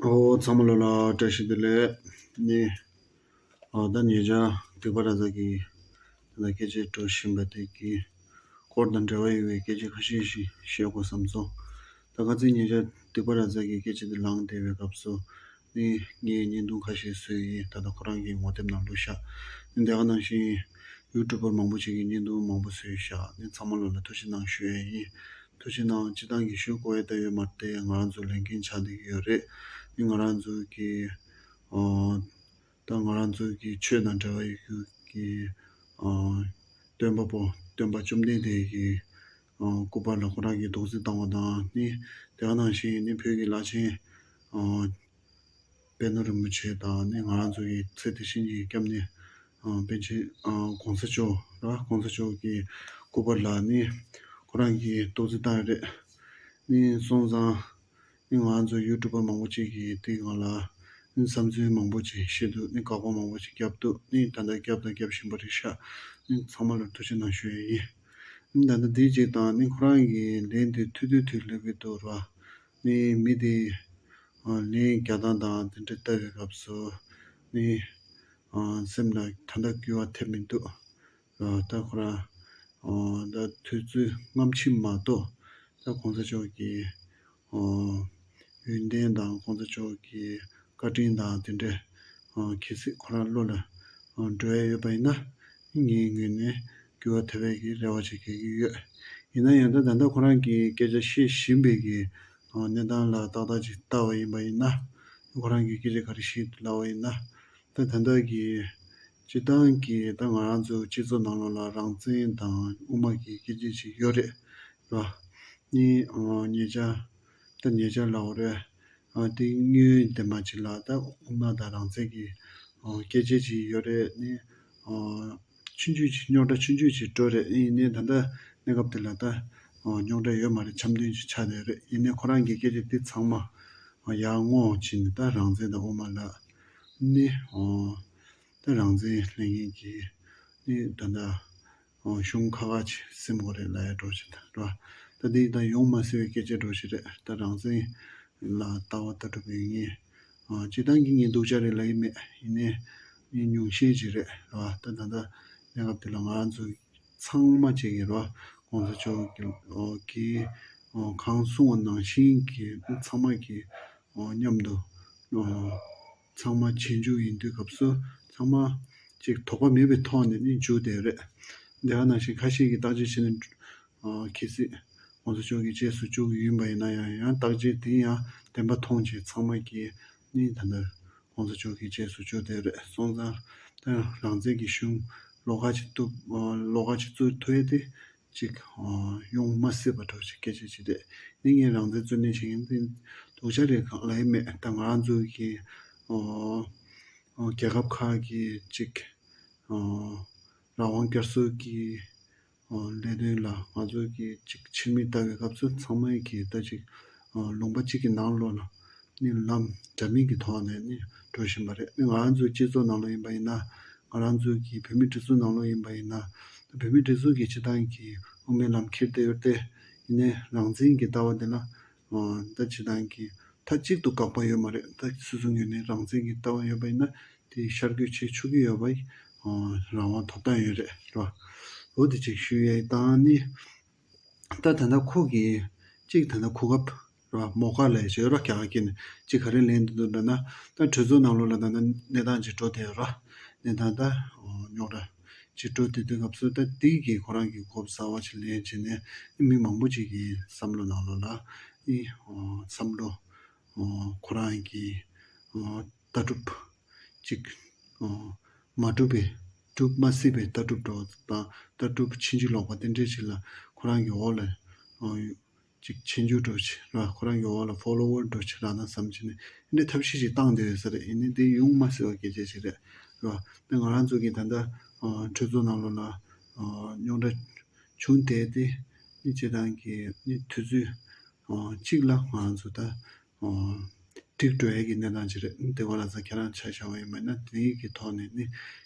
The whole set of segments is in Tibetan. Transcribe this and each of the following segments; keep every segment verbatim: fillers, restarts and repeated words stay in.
ཨོ། ཚང་མ་ལོ་ལ་བཀྲ་ཤིས་བདེ་ལེགས། ནི། ཨ་ད་ཉེ་ཆར་སྡིག་པ་ར་ཛ་གི་ད་སྐད་ཆ་འགྲོ་བཞིན་པ་དེ་གི་སྐོར་དང་འབྲེལ་བ་ཡོད་པའི་སྐད་ཆ་ཁ་ཤས་ཤིག་བཤད་དགོས་བསམ་སོང་། ད་ཁ་སང་ཉེ་ཆར་སྡིག་པ་ར་ཛ་གི་སྐད་ཆ་དེ་ལངས་བསྡད་པའི་སྐབས་སུ། ནི་ངས་བརྙན་ཐུང་ཁ་ཤས་བཟོས་ཡིན། ད་ལྟ་ཁོ་རང་གི་ངོ་དེབ་ནང་བླུགས་ཤག་ནི་དེ་ག་ནང་བཞིན་ཡུ་ཊུབ་པར་མང་པོ་ཅིག་གིས་བརྙན་ཐུང་མང་པོ་བཟོས་ཤག་ནི་ཚང་མ་ལོ་ལ་ཐུགས་རྗེ་གནང་ཞུ་ཡས་ཡིན། ཐུགས་རྗེ་གནང་། སྤྱིར་བཏང་གི་ཞུ་དགོས་ཡས་ད་ཡོད་མ་རེད་དེ། ང་རང་ཚོ་ལས་འགན་ཆགས་བསྡད་ཀྱི་ཡོད་རེད། ནི་ང་རང་ཚོ་གི་ཨོ། ད་ང་རང་ཚོ་གི་ཆོས་དང་འབྲེལ་བ་ཡོད་རྒྱུ་གི་ཨོ། སྟོན་པ་པོ་སྟོན་པ་བཅོམ་ལྡན་འདས་ཀྱི་ཨོ། སྐུ་པར་ལ་ཁོ་རང་གིས་རྡོག་རྫིས་བཏང་བ་དང་། ནི་དེ་ག་ནང་བཞིན་ནི་བོད་ཀྱི་བླ་ཆེན་ཨོ། པད་ནོར་རིན་པོ་ཆེ་དང་ནི་ང་རང་ཚོ་གི་ཚེ་འདི་ཕྱི་གཉིས་ཀྱི་སྐྱབས་གནས་ཨོ། པཎ་ཆེན་ཨོ། གོང་ས་མཆོག་ར། གོང་ས་མཆོག་གི་སྐུ་པར་ལ་ནི་ཁོ་རང་གིས་རྡོག་རྫིས་བཏང་ཡོད་རེད། ནི་སོང་ཙང་། ནི་ང་ཚོ་ཡུ་ཊུབ་པར་མང་པོ་ཅིག་གིས་དེའི་སྒང་ལ་ནི་བསམ་ཚུལ་མང་པོ་ཅིག་བཤད་འདུག་ནི་དགག་པ་མང་པོ་ཅིག་བརྒྱབ་འདུག་ནི་ད་ལྟ་བརྒྱབ་དང་བརྒྱབ་བཞིན་པ་རེད་ཤག་ནི་ཚང་མ་ལ་ཐུགས་རྗེ་གནང་ཞུ་ཡས་ཡིན། ནི་ད་ལྟ་འདི་གཅིག་དང་། ནི་ཁོ་རང་གི་ལན་དེ་ཐུང་ཐུང་ཐུང་སླེབས་ཀྱི་འདུག་ར། ནི་མི་དེ་ཨ། ལན་རྒྱག་སྟངས་དང་དེ་འདྲ་ལྟ་བའི་སྐབས་སུ་ནི་ཨ། སེམས་ལ་ད་ལྟ་སྐྱོ་བ་ཐེབས་མི་འདུག་ཨ། ད་ཁོ་རང་ཨ། ད་དུས་ཚོད་སྔ་ཕྱི་མ་གཏོགས་ད་གོང་ས་མཆོག་གི་ཨ། ཡོན་ཏན་དང་གོང་ས་མཆོག་གི་བཀའ་དྲིན་དང་དེ་འདྲ་ཨ། གལ་སྲིད་ཁོ་རང་བློ་ལ་ཨ། འགྲོ་ཡ་ཡོད་པ་ཡིན་ན། ངའི་ངོས་ནས་འགྱུར་བ་ཐེབས་ཡས་ཀྱི་རེ་བ་ཅིག་བསྐྱེད་ཀྱི་ཡོད། ཡིན་ན་ཡང་ད་ད་ལྟ་ཁོ་རང་གིས་སྐད་ཆ་བཤད་བཞིན་པའི་གི་ཨ། གནས་སྟངས་ལ་ཏག་ཏག་ཅིག་ལྟ་བ་ཡིན་པ་ཡིན་ན། ཁོ་རང་གིས་སྐད་ཆ་ག་རེ་བཤད་འདུག་ལབ་པ་ཡིན་ན། ད་ད་ལྟ་གི་སྤྱིར་བཏང་གི་ད་ང་རང་ཚོའི་སྤྱི་ཚོགས་ནང་ལོགས་ལ་རང་བཙན་དང་དབུ་མ་གི་སྐད་ཆ་ཅིག་ཡོད་རེད་ར། ནི་ཨ། ཉེ་ཆར་ད་ཉེ་ཆར་ལབ་དགོས་རེད། ཨ། དེ་སྔོན་དེ་མ་ཅིག་ལ་ད་དབུ་མ་དང་རང་བཙན་གྱི་ཨ། སྐད་ཆ་ཅིག་ཡོད་རེད། ནི་ཨ། ཆུང་ཆུང་ཅིག་རྙོག་དྲ་ཆུང་ཆུང་ཅིག་འགྲོ་རེད། ཡིན་ནའི་ད་ལྟ་གནས་སྐབས་དེ་ལ་ད་ཨ། རྙོག་དྲ་ཡོད་མ་རེད། འཆམ་མཐུན་ཅིག་ཆགས་བསྡད་རེད། ཡིན་ནའི་ཁོ་རང་གི་སྐད་ཆ་འདི་ཚང་མ་ཨ། ཡར་སྔོག་བྱས་ནས་ད་རང་བཙན་དང་དབུ་མ་ལ་ནི་ཨ། ད་རང་བཙན་ལེན་མཁན་གྱི་ནི་ད་ལྟ་ཨ། གཞུང་ཁག་ཁག་ཅིག་སེམས་ཁོ་རེ་ལ་ཡ་འགྲོ་ཞིག་དང་ར། ད་འདི་ད་ཡོང་མ་སྲིད་པའི་སྐད་ཆ་འགྲོ་ཞིག་རེད། ད་རང་བཙན་ལ་ལྟ་བ་ལྟ་གྲུབ་ཡོད་མཁན་ཨ། སྤྱིར་བཏང་གི་ངས་སྡུག་ཅག་རེད་ལབ་ཀྱི་མེད། ཡིན་ནའི་ངས་ཉུང་ཤས་ཅིག་རེད་ར། ད་ད་ལྟ་གནས་སྐབས་དེ་ལ་ང་རང་ཚོ་ཚང་མ་ཅིག་གིས་ར། གོང་ས་མཆོག་གི་ཨ། གང་གསུང་བ་ནང་བཞིན་གྱི་ཚང་མ་གི་ཨ། མཉམ་དུ་ཨ། ཚང་མ་རྗེས་འཇུག་ཡིན་དུས་སྐབས་སུ་ཚང་མ་ཅིག་དོགས་པ་མེད་པའི་ཐོག་ནས་ནི་འཇུག་བསྡད་རེད། དེ་ག་ནང་བཞིན་ཁ་ཤས་ཀྱིས་བརྟག་དཔྱད་བྱས་ནས་ཨ། གལ་སྲིད་གོང་ས་མཆོག་གི་རྗེས་སུ་འཇུག་ཡིན་པ་ཡིན་ན་ཡང་། ཡང་བརྟག་དཔྱད་དེ་ཡང་བདེན་པ་མཐོང་རྗེས་ཚང་མ་གིས་ནི་ད་ལྟ་གོང་ས་མཆོག་གི་རྗེས་སུ་འཇུག་བསྡད་རེད། སོང་ཙང་ད་རང་བཙན་གྱི་གཞུང་ལོགས་ཀ་ཅིག་བཙུགས་ཨ། ལོགས་ཀ་ཅིག་བཙུགས་ཐུབ་ཡས་དེ་ཅིག་ཨ། ཡོང་མ་སྲིད་པ་འདྲ་ཅིག་སྐད་ཆ་བྱས་ཏེ། ནི་ངས་རང་བཙན་རྩོད་ལེན་བྱེད་མཁན་དེ་སྡུག་ཅག་རེད་གང་ལབ་ཡས་མེད། ད་ང་རང་ཚོ་གི་ཨ། ཨ། རྒྱལ་ཁབ་ཁག་གི་ཅིག་ཨ། རང་དབང་བསྐྱར་གསོ་གི་ཨ། ལས་དོན་ལ་ང་ཚོ་གི་ཅིག་ཕྱིར་མིག་ལྟ་བའི་སྐབས་སུ་ཚང་མས་གི་ད་ཅིག་ཨ། ལུང་པ་གཅིག་གི་ནང་ལོགས་ལ་ནི་ལམ་འདྲ་མིན་གྱི་ཐོག་ནས་ནི་འགྲོ་བཞིན་པ་རེད། ནི་ང་རང་ཚོའི་སྤྱི་ཚོགས་ནང་ལོགས་ཡིན་པ་ཡིན་ན། ང་རང་ཚོའི་གི་བོད་མི་སྒྲིག་འཛུགས་ནང་ལོགས་ཡིན་པ་ཡིན་ན། བོད་མི་སྒྲིག་འཛུགས་ཀྱི་སྤྱིར་བཏང་གི་དབུ་མའི་ལམ་འཁྱེར་བསྡད་ཡོད་དེ། ཡིན་ནའི་རང་བཙན་གྱི་ལྟ་བ་འདི་ལ་ཨ། ད་སྤྱིར་བཏང་གི་མཐའ་གཅིག་ཏུ་དགག་པ་ཡོད་མ་རེད། ད་སོ་སོ་ངོས་ནས་རང་བཙན་གྱི་ལྟ་བ་ཡོད་པ་ཡིན་ན་དེ་ཤར་བསྐྱོད་བྱེད་ཆོག་གི་ཡོད་པ་ཨ། རང་དབང་ཐོབ་ཐང་ཡོད་རེད། རེད་བ། འོ་དེ་གཅིག་ཞུ་ཡས་དང་ནི། ད་ད་ལྟ་ཁོ་གིས་གཅིག་ད་ལྟ་གོ་སྐབས་རེད་བ། མོ་ཀ་ལབ་ཡས་ཅིག་ཡོད་ར། རྒྱ་གར་སྐད་ནས་གཅིག་ག་རེ་ལེན་འདུག་འདྲ་ན། ད་གྲོས་ཚོགས་ནང་ལོགས་ལ་ད་ལྟ་གནས་སྟངས་ཅིག་འགྲོ་བསྡད་ཡོད་ར། གནས་སྟངས་ད་རྙོག་དྲ་ཅིག་འགྲོ་བསྡད་དུས་སྐབས་སུ། ད་དེ་གིས་ཁོ་རང་གི་གོ་སྐབས་གསར་པ་ཅིག་ལེན་བྱས་ནས་མི་མང་པོ་ཅིག་གི་བསམ་བློ་ནང་ལོགས་ལ་ནི་བསམ་བློ་ཁོ་རང་གི་ལྟ་གྲུབ་ཅིག་མ་གྲུབ་པའི། གྲུབ་མ་སྲིད་པའི་ལྟ་གྲུབ་འདྲ་བོ་དང་། ལྟ་གྲུབ་ཕྱིན་ཅི་ལོག་པ་དེ་འདྲས་ཅིག་ལ་ཁོ་རང་གི་འོག་ལ་ཨ། ཅིག་ཆེ་འཇུག་འདྲ་བོ་ཅིག་ར། ཁོ་རང་གི་འོག་ལ་ཕོ་ལོ་ཝར་འདྲ་བོ་ཅིག་རག་ན་བསམ་བྱས་ནས་འདི་འདྲའི་ཐབས་ཤེས་ཅིག་བཏང་བསྡད་ཡོད་ས་རེད། ཡིན་ནའི་འདི་ཡོང་མ་སྲིད་པ་སྐད་ཆ་ཅིག་རེད། ར། ད་ང་རང་ཚོ་གི་ད་ལྟ་ཨ། གྲོས་ཚོགས་ནང་ལོགས་ལ་ཨ། རྙོག་དྲ་བྱུང་བསྡད་དེ། ནི་སྤྱིར་བཏང་གི་ནི་དུས་ཚོད་ཨ། གཅིག་ལ་ང་རང་ཚོ་ད་ཨ། འགྲིག་འགྲོ་ཡས་ཀྱི་གནས་སྟངས་ཅིག་རེད། སྡིག་པ་ལ་ཚ་ཁྱེད་རང་ཆ་བཞག་པ་ཡིན་པ་ན། དེའི་གི་ཐོག་ནས་ནི་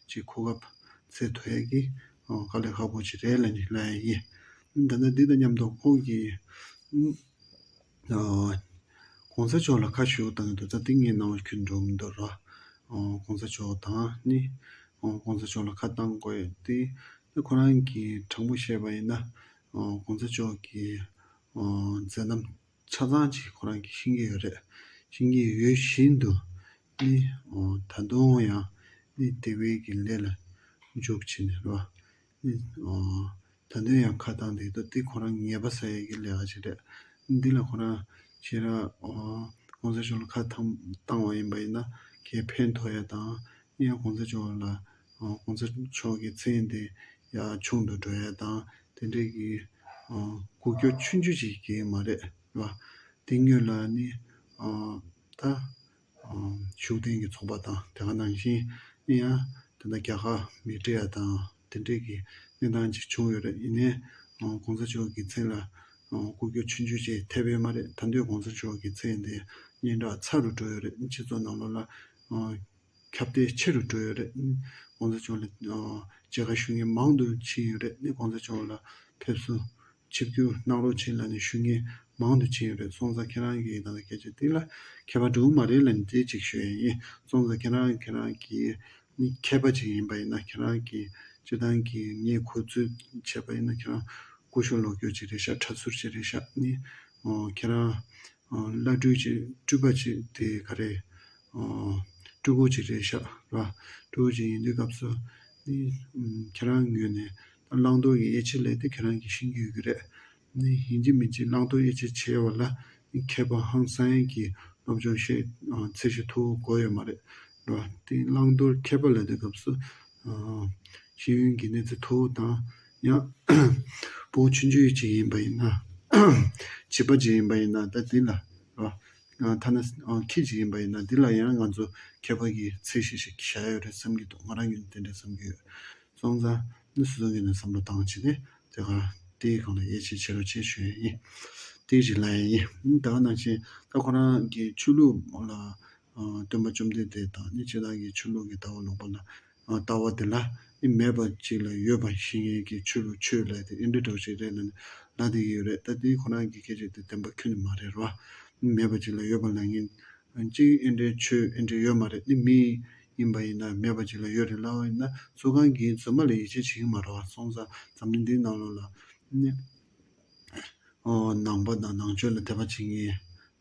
ཅིག་གོ་སྐབས་འཚོལ་ཐུབ་ཡས་ཀྱི་ཨ། དཀའ་ལས་ཁག་པོ་ཅིག་རེད་ལབ་ནི་ལབ་ཡས་ཡིན། ད་ལྟ་འདི་དང་མཉམ་དུ་ཁོང་གིས་ཨ། གོང་ས་མཆོག་ལ་ཁ་ཞུ་བཏང་གི་འདུག་ད་ཏིང་ངེ་གནང་བ་ཁྱོད་འགྲོ་མི་འདུག་ར། ཨོ་གོང་ས་མཆོག་དང་ནི། ཨོ་གོང་ས་མཆོག་ལ་ཁ་བཏང་དགོས་ཡོད་དེ། ཁོ་རང་གིས་དྲང་པོ་བཤད་པ་ཡིན་ན། ཨོ་གོང་ས་མཆོག་གི་ཨོ་མཛད་རྣམ་ཆ་ཚང་ཅིག་ཁོ་རང་གིས་ཤེས་ཀྱི་ཡོད་རེད། ཤེས་ཀྱི་ཡོད་བཞིན་དུ་ནི། ཨོ་ད་དུང་ཡང་ནི་དེ་བས་ཀྱི་ལས་ལ་འཇུག་བྱས་ནས་ར། ནི། ཨོ། ད་དུང་ཡང་ཁ་བཏང་བསྡད་འདུག་དེ་ཁོ་རང་ཉེས་པ་བསགས་ཡས་ཀྱི་ལས་ཀ་ཅིག་རེད། འདི་ལ་ཁོ་རང་ཁྱེད་རང་ཨོ་གོང་ས་མཆོག་ལ་ཁ་བཏང་བཏང་བ་ཡིན་པ་ཡིན་ན་ཁྱེད་ཕན་ཐོགས་ཡས་དང་ཡང་གོང་ས་མཆོག་ལ་ཨོ་གོང་ས་མཆོག་གི་མཚན་དེ་ཡར་ཆུང་དུ་འགྲོ་ཡས་དང་དེ་འདྲའི་གི་ཨོ་འགུལ་སྐྱོད་ཆུང་ཆུང་ཅིག་གི་མ་རེད་བ། དེ་སྔོན་ལ་ནི་ཨོ་ད། ཨམ་ཤུགས་ལྡན་གྱི་ཚོགས་པ་དང་དེ་ག་ནང་བཞིན་ཨེ་ཡང་དེ་འདྲ་རྒྱ་གར་མི་ཁྲི་ཡ་དང་དེ་འདྲས་ཀྱི་གནས་སྟངས་ཅིག་བྱུང་ཡོད་རེད། ཡིན་ནའི་ཨམ་གོང་ས་མཆོག་གི་མཚན་ལ་ཨམ་སྐུ་སྐྱོ་ཆུང་ཆུང་ཅིག་ཐེབས་ཡོད་མ་རེད། ད་དུང་གོང་ས་མཆོག་གི་མཚན་དེ་སྙན་གྲགས་ཚ་རུ་འགྲོ་ཡོད་རེད། སྤྱི་ཚོགས་ནང་ལོགས་ལ་ཨམ་ཁྱབ་གདལ་ཆེ་རུ་འགྲོ་ཡོད་རེད། གོང་ས་མཆོག་ལ་ཨམ་མཇལ་ཁ་ཞུ་མཁན་མང་དུ་ཕྱིན་ཡོད་རེད། ནི་གོང་ས་མཆོག་ལ་ཕེབས་བསུ། ཆིབས་བསྒྱུར་གནང་རོགས་བྱེད་ལབ་ནས་ཞུ་མཁན་མང་དུ་ཕྱིན་ཡོད་རེད། སོང་ཙང་ཁྱེད་རང་གིས་ད་ལྟ་སྐད་ཆ་འདི་ལ་ཁྱད་པར་འགྲོ་གི་མ་རེད་ལབ་ནས་འདི་གཅིག་ཞུ་ཡ་ཡིན། སོང་ཙང་ཁྱེད་རང་ཁྱེད་རང་གིས་ནི་མཁས་པ་ཅིག་ཡིན་པ་ཡིན་ན་ཁྱེད་རང་གིས་སྤྱིར་བཏང་གི་ངས་གོ་ཚོད་བྱས་པ་ཡིན་ན་ཁྱེད་རང་སྐུ་ཞབས་ལོ་རྒྱུས་ཅིག་རེད་ཤག་གྲྭ་ཟུར་ཅིག་རེད་ཤག་ནི་ཨོ་ཁྱེད་རང་ཨོ་བླ་སྤྲུལ་ཅིག་སྤྲུལ་པ་ཅིག་དེ་ག་རེ་ཨོ་སྤྲུལ་སྐུ་ཅིག་རེད་ཤག་ར། སྤྲུལ་སྐུ་ཅིག་ཡིན་དུས་སྐབས་སུ་ནི་ཨམ་ཁྱེད་རང་ངོས་ནས། བླང་དོར་གྱི་དབྱེ་འབྱེད་ལས་དེ་ཁྱེད་རང་གིས་ཤེས་ཀྱི་ཡོད་ཀྱི་རེད། ནི་ཡིན་གཅིག་མིན་གཅིག་བླང་དོར་དབྱེ་འབྱེད་བྱེད་པ་ལ་ནི་མཁས་པ་ཧང་སང་ཡས་ཀྱི་སློབ་སྦྱོང་ཤེས་ཚད་གཞི་མཐོ་པོ་དགོས་ཡོད་མ་རེད། རེད་བ། དེ་བླང་དོར་མཁས་པ་ལབ་དུས་སྐབས་སུ་ཤེས་ཡོན་གྱི་གནས་ཚད་མཐོ་པོ་དང་ཡང་ཕྲུ་གུ་ཆུང་ཆུང་ཅིག་ཡིན་པ་ཡིན་ན་བྱིས་པ་ཅིག་ཡིན་པ་ཡིན་ན་ད་དེ་ལ་རེད་བ། ཐ་ན་ཁྱི་ཅིག་ཡིན་པ་ཡིན་ན་འདི་ལ་ཡང་ང་ཚོ་མཁས་པ་གི་ཚད་གཞི་ཞིག་བཞག་ཡོད་རེད་བསམ་གྱི་འདུག་ང་རང་ཡིན་དེ་འདྲ་བསམ་གྱི་ཡོད། སོང་ཙང་ནི་སོ་སོ་ངོས་ནས་བསམ་བློ་བཏང་བྱས་ནས་དེ་ག་དེའི་སྒང་ལ་དབྱེ་འབྱེད་བྱེད་རོགས་བྱེད་ཞུ་ཡ་ཡིན། དེ་ཅིག་ལབ་ཡ་ཡིན། ད་ག་ནང་བཞིན་ད་ཁོ་རང་གི་ཆོས་ལུགས་ལ་སྟོན་པ་བཅོམ་ལྡན་འདས་དང་ནི་སྤྱིར་བཏང་གི་ཆོས་ལུགས་ཀྱི་ལྟ་བ་ལོག་པ་ལ་ལྟ་བ་དེ་ལ་ནི་མེད་པ་ཅིག་ལ་ཡོད་པ་ཤེས་མཁན་གྱི་ཆོས་ལུགས་ཆོས་ལབ་དེ་ཨེ་འདྲ་འདྲ་བོ་ཞིག་རེད་ལབ་ནས་ལབ་བསྡད་ཀྱི་ཡོད་རེད། ད་དེ་ཁོ་རང་གི་སྐད་ཆ་དེ་བདེན་པ་ཁྱོན་ནས་མ་རེད་ར། མེད་པ་ཅིག་ལ་ཡོད་པ་ལབ་མཁན། གཅིག་ཨེ་འདྲའི་ཆོས་ཨེ་འདྲའི་ཡོད་མ་རེད། ནི་མི་ཡིན་པ་ཡིན་ན་མེད་པ་ཅིག་ལ་ཡོད་རེད་ལབ་པ་ཡིན་ན་སུ་གང་གིས་རྫུན་མ་ལ་ཡིད་ཆེས་བྱེད་ཀྱི་མ་རེད་བ། སོང་ཙང་འཛམ་གླིང་འདིའི་ནང་ལོགས་ལ་ནི་ཨོ་ནང་པ་དང་ནང་ཆོས་ལ་དད་པ་བྱེད་མཁན་རེད་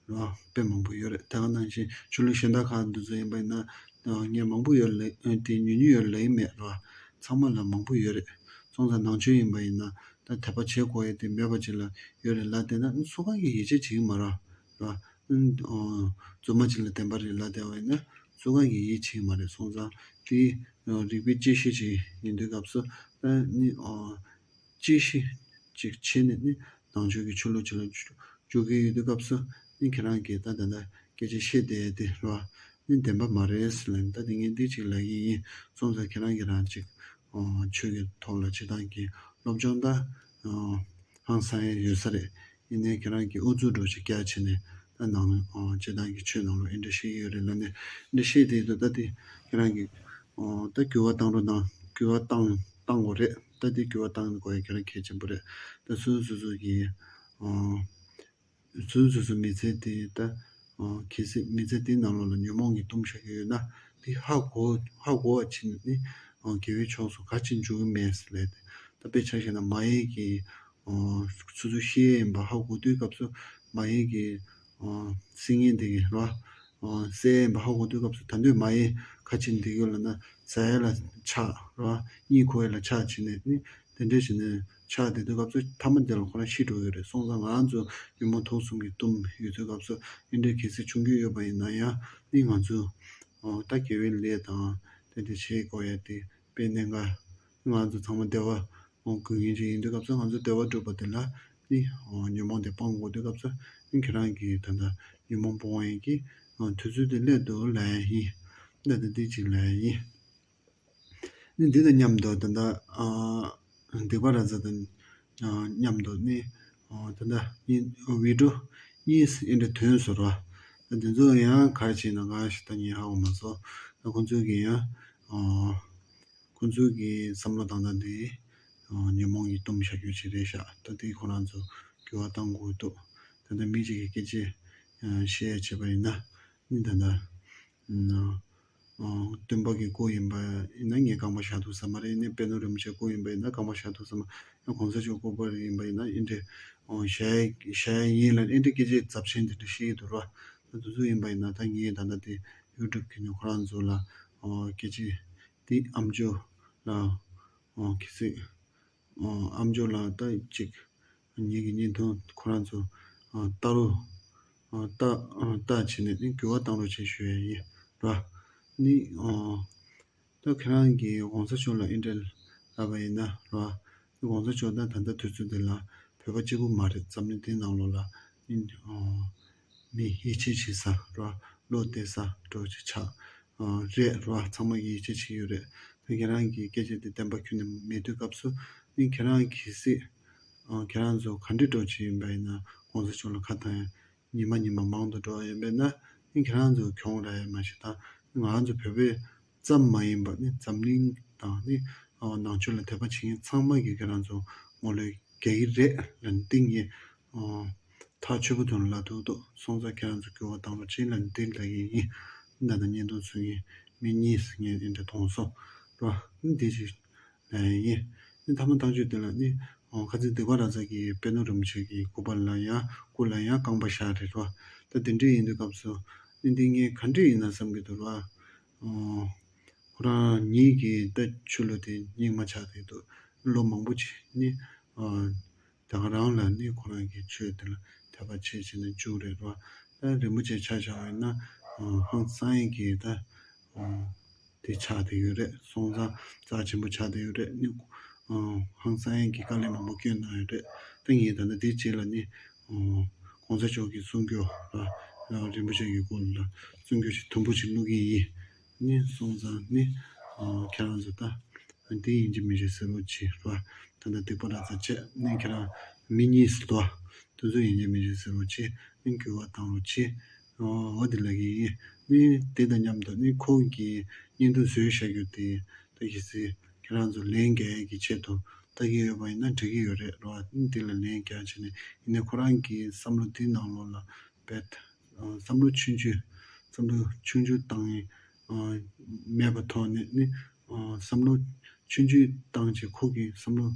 བ་དཔེ་མང་པོ་ཡོད་རེད། དེ་ག་ནང་བཞིན་ཆོས་ལུགས་གཞན་དག་ཁག་འདི་ཚོ་ཡིན་པ་ཡིན་ན་ངས་མང་པོ་ཡོད་ལབ་ཨ་དེ་ཉུང་ཉུང་ཡོད་ལབ་ཀྱི་མེད་རེད་བ། ཚང་མ་ལ་མང་པོ་ཡོད་རེད། སོང་ཙང་ནང་ཆོས་ཡིན་པ་ཡིན་ན་ད་དད་པ་བྱེད་དགོས་ཡ་དེ་མེད་པ་ཅིག་ལ་ཡོད་རེད་ལབ་བསྡད་ན་སུ་གང་གིས་ཡིད་ཆེས་བྱེད་ཀྱི་མ་རེད་བ། རྫུན་མ་ཅིག་ལ་བདེན་པ་རེད་ལབ་བསྡད་པ་ཡིན་ན་སུ་གང་གིས་ཡིད་ཆེས་ཀྱི་མ་རེད། སོང་ཙང་དེ་རིག་པའི་དཔྱད་གཞི་ཅིག་ཡིན་དུས་སྐབས་སུ་ད་ནི་དཔྱད་གཞི་ཅིག་བྱས་ནས་ནི་ནང་ཆོས་ཀྱི་ཆོས་ལུགས་ཅིག་ལ་འཇུག་གི་ཡོད་དུས་སྐབས་སུ་ནི་ཁྱེད་རང་གིས་ད་ད་ལྟ་སྐད་ཆ་བཤད་བསྡད་དེ་རེད་བ། ནི་བདེན་པ་མ་རེད་ཟེར་ལབ་ནས་ད་དེ་ངས་འདི་ཅིག་ལབ་ཀྱི་ཡིན། སོང་ཙང་ཁྱེད་རང་གིས་རང་ཅིག་ཆོས་ཀྱི་ཐོག་ལ་སྤྱིར་བཏང་གི་སློབ་སྦྱོང་ད་ཧང་སང་ཡས་ཡོད་ས་རེད། ཡིན་ནའི་ཁྱེད་རང་གིས་ཨུ་ཚུགས་འདྲ་ཅིག་རྒྱག་བྱས་ནས་ད་ནང་སྤྱིར་བཏང་གི་ཆོས་ནང་ལ་ཨེ་འདྲ་བཤད་ཀྱི་ཡོད་རེད་ལབ་ནས་ཨེ་འདྲ་བཤད་བསྡད་འདུག་ད་དེ་ཁྱེད་རང་གིས་ད་འགྱུར་བ་བཏང་རོགས་གནང་། འགྱུར་བ་བཏང་བཏང་དགོས་རེད། ད་དེ་འགྱུར་བ་བཏང་དགོས་ཡ་ཁྱེད་རང་གལ་ཆེན་པོ་རེད། ད་སོ་སོ་སོ་སོ་གིས་སོ་སོ་སོ་སོ་མི་ཚེ་དེ་ད་གལ་སྲིད་མི་ཚེ་དེའི་ནང་ལོགས་ལ་ཉོན་མོངས་ཀྱིས་བཏུམས་བཞག་གི་ཡོད་ན་དེ་ཧ་གོ་ཧ་གོ་བ་ཕྱིན་ནས་ནི་དགེ་བའི་ཕྱོགས་སུ་ག་ཅི་འཇུག་གི་མེད་ཟེར་ལབ་དེ། ད་དཔེ་ཆ་བཞག་ན་མ་ཡིན་གྱི་སོ་སོ་ཤི་ཡས་ཡིན་པ་ཧ་གོ་དུས་སྐབས་སུ་མ་ཡིན་གྱི་སྲིད་ངན་དེ་གི་ར་བསད་ཡས་ཡིན་པ་ཧ་གོ་དུས་སྐབས་སུ་ད་འདོད་མ་ཡིན་ག་ཅི་འདི་གི་ལ་ན་ཟ་ཡས་ལ་ཆགས་ར་གཉིད་ཁུག་ཡས་ལ་ཆགས་བྱས་ནས་ནི་དེ་འདྲ་བྱས་ནས་ཆགས་བསྡད་དུས་སྐབས་སུ་ཐ་མ་དེ་ལ་ཁོ་རང་ཤི་འགྲོ་གི་རེད། སོང་ཙང་ང་རང་ཚོ་ཉོན་མོངས་དུག་གསུམ་གྱིས་བཏུམས་ཡོད་དུས་སྐབས་སུ་ཨེ་འདྲའི་གལ་སྲིད་བྱུང་རྒྱུ་ཡོད་པ་ཡིན་ན་ཡང་ནི་ང་ཚོ་ད་དགེ་བའི་ལས་དང་དེ་འདྲ་བྱེད་དགོས་ཡས་དེ་དཔེ་གནད་འགག་ང་ཚོ་ཚང་མ་བདེ་བ་དགོས་མཁན་ཅིག་ཡིན་དུས་སྐབས་སུ་ང་ཚོ་བདེ་བ་སྒྲུབ་པ་དེ་ལ་ནི་ཉོན་མོངས་དེ་སྤང་དགོས་དུས་སྐབས་སུ་ནི་ཁྱེད་རང་གིས་ད་ལྟ་ཉོན་མོངས་སྤོང་ཡས་ཀྱི་དུས་ཚོད་དེ་སླེབས་འདུག་ལབ་ཡ་ཡིན། ད་ལྟ་འདི་གཅིག་ལབ་ཡ་ཡིན། ནི་འདི་དང་མཉམ་དུ་ད་ལྟ་ཨ་སྡིག་པ་ར་ཛ་དང་ཨ་མཉམ་དུ་ནི་ཨ་ད་ལྟ་ཡིན་བི་ཌིའོ་གཉིས་ཨེ་འདྲ་ཐོན་སོང་ར། ད་འདི་ཚོ་ཡང་ག་རེ་བྱས་ན་ག་ཞིག་ད་ངས་ཧ་གོ་མ་སོང་། ད་ཁོང་ཚོས་ཀྱི་ཡང་ཨ་ཁོང་ཚོས་ཀྱི་བསམ་བློ་བཏང་སྟངས་འདི་ཨ་ཉོན་མོངས་ཀྱིས་བཏུམས་བཞག་རྒྱུ་ཅིག་རེད་ཤག་ད་འདི་ཁོ་རང་ཚོ་འགྱུར་བ་གཏང་དགོས་འདུག་ད་ལྟ་མི་གཅིག་གི་སྐད་ཆ་ བཤད་བྱས་པ་ཡིན་ན་ནི་ད་ལྟ་སྟོན་པ་གི་སྐུ་ཡིན་པ་ཡིན་ན་ངས་རྐང་པ་བཞག་ཐུབ་ས་མ་རེད། ནི་པད་ནོར་རིན་པོ་ཆེའི་སྐུ་ཡིན་པ་ཡིན་ན་རྐང་པ་བཞག་ཐུབ་ས་མ་ཡང་གོང་ས་མཆོག་སྐུ་པར་ཡིན་པ་ཡིན་ན་ཨེ་འདྲས་བཞག་བཞག་ཡིན་ལ་ཨེ་འདྲས་སྐད་ཆ་ཚབས་ཆེན་དེ་འདྲ་བཤད་ཀྱི་འདུག་ར། ད་དུས་ཚོད་ཡིན་པ་ཡིན་ན་ད་ངས་ད་ལྟ་དེ་ཡུ་ཊུབ་གི་ནི་ཁོ་རང་ཚོ་ལ་སྐད་ཆ་དེ་ཨ་མཆོག་ལ་གལ་སྲིད་ཨ་མཆོག་ལ་ད་ཅིག་ངེད་ཀྱི་བརྙན་ཐུང་ཁོ་རང་ཚོ་ལྟ་རོགས་ལྟ་ལྟ་བྱས་ནས་ནི་འགྱུར་བ་བཏང་རོགས་བྱེད་ཞུ་ཡ་ཡིན་ར། ནི་ད་ཁྱེད་རང་གིས་གོང་ས་མཆོག་ལ་ཨེ་འདྲས་ལབ་པ་ཡིན་ན་ར། ནི་གོང་ས་མཆོག་ད་ད་ལྟ་དུས་ཚོད་འདི་ལ་བོད་པ་གཅིག་པུ་མ་རེད། འཛམ་གླིང་འདིའི་ནང་ལོགས་ལ་ནི་མི་ཡིད་ཆེས་བྱེད་ས་ར་བློ་གཏད་ས་འགྲོ་ཅིག་ཆགས་རེད་ར། ཚང་མ་ཡིད་ཆེས་བྱེད་ཡོད་རེད། ད་ཁྱེད་རང་གི་སྐད་ཆ་དེ་བདེན་པ་ཁྱོན་ནས་མེད་དུས་སྐབས་སུ་ནི་ཁྱེད་རང་གལ་སྲིད་ཁྱེད་རང་ཚོ་ག་འདྲས་འགྲོ་ཅིག་ཡིན་པ་ཡིན་ན་གོང་ས་མཆོག་ལ་ཁ་བཏང་ཡ་ཉི་མ་ཉི་མ་མང་དུ་འགྲོ་བ་ཡིན་པས་ན་ནི་ཁྱེད་རང་ཚོ་གྱོང་རག་ཡ་མ་ཤེས་དང་ང་རང་ཚོ་བོད་པའི་ཙམ་མ་ཡིན་པ་ནི་འཛམ་གླིང་དང་ནི་ནང་ཆོས་ལ་དད་པ་བྱེད་མཁན་ཚང་མ་གིས་ཁྱེད་རང་ཚོ་ངོ་ལོག་རྒྱག་གི་རེད་ལབ་ནས་ཏིང་ངེ་ཐག་ཆོད་པོ་དོན་ལ་འདུག་འདུག་སོང་ཙང་ཁྱེད་རང་ཚོ་འགྱུར་བ་བཏང་རོགས་བྱེད་ལབ་ནས་འདི་ལབ་ཀྱི་ཡིན། ད་ལྟ་བརྙན་ཐུང་བཟོ་མཁན་མི་གཉིས་ཟེར་མཁན་འདི་འདྲ་མཐོང་སོང་ར། འདི་ཅིག་ལབ་ཡ་ཡིན། ནི་ཐ་མ་ཐག་གཅོད་དེ་ལ་ནི་ཁ་ཚིག་སྡིག་པ་ར་ཙ་གི་པད་ནོར་རིན་པོ་ཆེ་གི་སྐུ་པར་ལ་ཡང་སྐུ་ལ་ཡང་རྐང་པ་བཞག་རེད་ར། ད་དེ་འདྲ་ཡིན་དུས་སྐབས་སུ་ནི་འདི་ངས་ག་འདྲ་ཡིན་ན་བསམ་གྱི་འདུག་ར། ཁོ་རང་ཉིད་ཀྱི་ད་ཆོས་ལུགས་དེ་རྙིང་མ་ཆགས་བསྡད་འདུག་ལོ་མང་པོ་ཅིག་ནི་ད་ག་རང་ལ་ནི་ཁོ་རང་གི་ཆོས་དེ་ལ་དད་པ་བྱེད་བྱེད་ནས་བཅུག་རེད་ར། ད་རིན་པོ་ཆེ་ཆ་བཞག་པ་ཡིན་ན་ཧང་སང་ཡིན་གྱི་ད་དེ་ཆགས་བསྡད་ཡོད་རེད། སོང་ཙང་རྩ་ཆེན་པོ་ཆགས་བསྡད་ཡོད་རེད། ནི་ཧང་སང་ཡིན་གྱི་དཀའ་ལས་མང་པོ་བསྐྱོན་གནང་ཡོད་རེད། ད་ངས་ད་ལྟ་དེ་རྗེས་ལ་ནི་གོང་ས་མཆོག་གི་གསུང་སྒྱུར་ར་རིན་པོ་ཆེ་གི་སྐོར་ལ་གསུང་སྒྱུར་ཞིག་དུམ་བུ་ཞིག་བླུག་གི་ཡིན། ནི་སོང་ཙང་ནི་ཁྱེད་རང་ཚོ་ད་འདི་ཡིན་གཅིག་མིན་གཅིག་གསལ་པོ་བྱེད་ར། ད་ལྟ་སྡིག་པ་ར་ཙ་བྱས་ནི་ཁྱེད་རང་མི་གཉིས་སུ་དོ་དུས་ཚོད་ཡིན་གཅིག་མིན་གཅིག་གསལ་པོ་བྱེད་ནི་འགྱུར་བ་བཏང་རོགས་བྱེད། འོ་འདི་ལབ་ཀྱི་ཡིན། ནི་དེ་དང་མཉམ་དུ་ནི་ཁོང་གི་བརྙན་ཐུང་བཟོས་བཞག་རྒྱུ་དེ་ད་གལ་སྲིད་ཁྱེད་རང་ཚོ་ལན་རྒྱག་ཡས་ཀྱི་ཆེད་དུ་ལྟ་གི་ཡོད་པ་ཡིན་ན་འགྲིག་གི་ཡོད་རེད་ར། ནི་དེ་ལ་ལན་རྒྱག་བྱས་ནས་ཡིན་ནའི་ཁོ་རང་གི་བསམ་བློ་དེའི་ནང་ལོགས་ལ་བེད་བསམ་བློ་ཆུང་ཆུང་བསམ་བློ་ཆུང་ཆུང་བཏང་ཡས་མེད་པ་ཐོག་ནས་ནི་བསམ་བློ་ཆུང་ཆུང་བཏང་བྱས་ཁོ་གི་བསམ་བློ་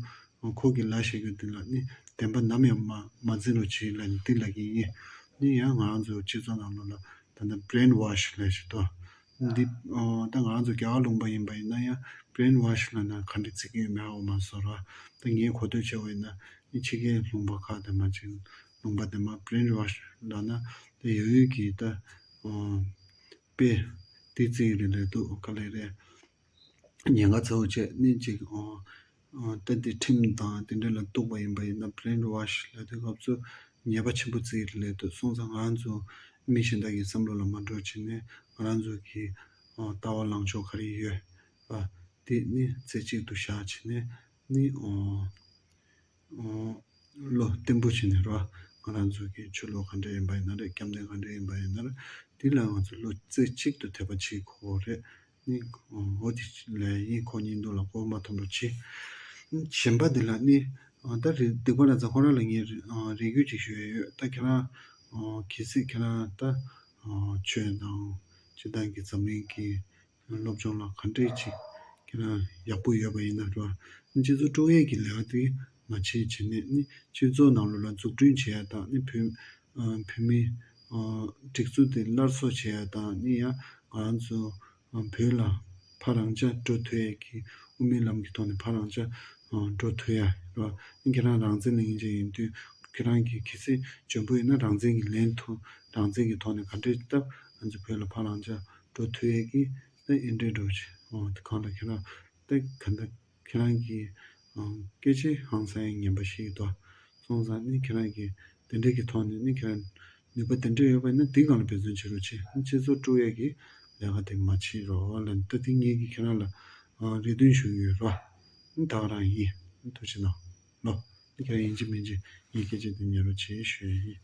ཁོ་གི་ལབ་བཞག་རྒྱུ་འདི་ལ་ནི་བདེན་པ་ནམ་ཡང་མ་མ་འཛིན་རོགས་བྱེད་ལབ་ནས་འདི་ལབ་ཀྱི་ཡིན། ནི་ཡང་ང་རང་ཚོ་སྤྱི་ཚོགས་ནང་ལོགས་ལ་ད་ལྟ་brain wash ལབ་བཞག་འདུག་འདི་ད་ང་རང་ཚོ་རྒྱ་གར་ལུང་པ་ཡིན་པ་ཡིན་ན་ཡང་brain wash ལབ་ན་ག་འདྲ་བརྩི་གི་ཡོད་མེད་ཧ་གོ་མ་སོང་ར། ད་ངས་གོ་ཐོས་བྱས་པ་ཡིན་ན་ནི་ཕྱི་རྒྱལ་ལུང་པ་ཁག་དེ་མ་ཅིག་ལུང་པ་དེ་མ་brain wash ལབ་ན་དེ་ཡོད་ཡོད་ཀྱི་ད་དཔེ་དེ་བརྩི་གི་རེད་ལབ་འདུག་ག་ལེ་རེད། ཉེན་ཁ་ཚ་བོ་བྱས་ནི་ཅིག་ཨོ་ཨོ་ད་འདི་ཁྲིམས་དང་དེ་འདྲ་ལ་གཏུགས་པ་ཡིན་པ་ཡིན་ན་brain wash ལབ་དུས་སྐབས་སུ་ཉེས་པ་ཆེན་པོ་བརྩི་གི་རེད་ལབ་འདུག་སོང་ཙང་ང་རང་ཚོ་མི་གཞན་དག་གི་བསམ་བློ་ལ་མ་འགྲོ་བྱས་ནས་ང་རང་ཚོ་གི་ཨོ་ལྟ་བ་ལངས་ཕྱོགས་ག་རེ་ཡོད་པ་དེ་ནི་རྩེ་གཅིག་ཏུ་བཞག་བྱས་ནས་ནི་ཨོ་ཨོ་བློ་བརྟན་པོ་བྱས་ནས་རོ། ང་རང་ཚོ་གི་ཆོས་ལུགས་ག་འདྲ་ཡིན་པ་ཡིན་ན་རེད། སྐྱབས་གནས་ག་འདྲ་ཡིན་པ་ཡིན་ན་རེད། འདི་ལ་ང་ཚོ་བློ་རྩེ་གཅིག་ཏུ་དད་པ་བྱེད་དགོས་རེད། ནི་འོ་དེ་ལས་ཡིན། ཁོ་གཉིས་འདུག་ལ་གོ་མ་ཐོན་པ་བྱེད། གཞན་པ་འདི་ལ་ནི་ད་རེ་སྡིག་པ་ར་ཙ་ཁོ་རང་ལ་ངས་རེ་སྐུལ་ཅིག་ཞུ་ཡ་ཡོད། ད་ཁྱེད་རང་གལ་སྲིད་ཁྱེད་རང་ད་ཆོས་དང་སྤྱི་བཏང་གི་འཛམ་གླིང་གི་སློབ་སྦྱོང་ལ་ག་འདྲས་ཅིག་ཁྱེད་རང་ཡག་པོ་ཡོད་པ་ཡིན་ན་རོ། སྤྱི་ཚོགས་དཀྲུག་ཡས་ཀྱི་ལས་ཀ་དེ་མ་བྱེད་བྱས་ནས་ནི་སྤྱི་ཚོགས་ནང་ལོགས་ལ་འཛུགས་སྐྲུན་བྱེད་ཡ་དང་ནི་བོད་བོད་མི་སྒྲིག་འཛུགས་དེ་སླར་གསོ་བྱེད་ཡ་དང་ནི་ཡང་ང་རང་ཚོ་བོད་ལ་ཕར་རང་ཅག་འགྲོ་ཐུབ་ཡས་ཀྱི་དབུ་མའི་ལམ་གྱི་ཐོག་ནས་ཕར་རང་ཅག་འགྲོ་ཐུབ་ཡ་རོ། ནི་ཁྱེད་རང་རང་བཙན་གླེང་བྱས་ཡིན་དུས་ཁྱེད་རང་གི་གལ་སྲིད་འཇོན་པོ་ཡིན་ན་རང་བཙན་གྱི་ལན་ཐོག་རང་བཙན་གྱི་ཐོག་ནས་ག་འདྲས་སྟབས་ང་ཚོ་བོད་ལ་ཕར་རང་ཅག་འགྲོ་ཐུབ་ཡས་ཀྱི་ད་ཨེ་འདྲས་འགྲོ་ཆེ་འོ་དེ་གང་ལ་ཁྱེད་རང་ད་ག་འདྲ་ཁྱེད་རང་གི་སྐད་ཆ་ཧང་སང་ཡང་ངན་པ་ཞིག་འདུག་སོང་ཙང་ནི་ཁྱེད་རང་གི་དེ་འདྲས་ཀྱི་ཐོག་ནས་ནི་ཁྱེད་རང་ནུས་པ་དེ་འདྲས་ཡོད་པ་ཡིན་ན་དེ་སྒང་ལ་འབད་བརྩོན་བྱེད་རོགས་བྱེད། སྤྱི་ཚོགས་དཀྲུག་ཡས་ཀྱི་ལས་ཀ་དེ་མ་བྱེད་རོགས་ལབ་ནས་ད་དེ་ངེད་ཀྱིས་ཁྱེད་རང་ལ་རེ་འདུན་ཞུ་གི་ཡོད་རོགས། ད་ག་རང་ཡིན། ཐུགས་རྗེ་གནང་ལོ། ཁྱེད་རང་ཡིན་གཅིག་མིན་གཅིག་ངའི་སྐད་ཆ་དེ་ཉན་རོགས་བྱེད་ཞུ་ཡས་ཡིན།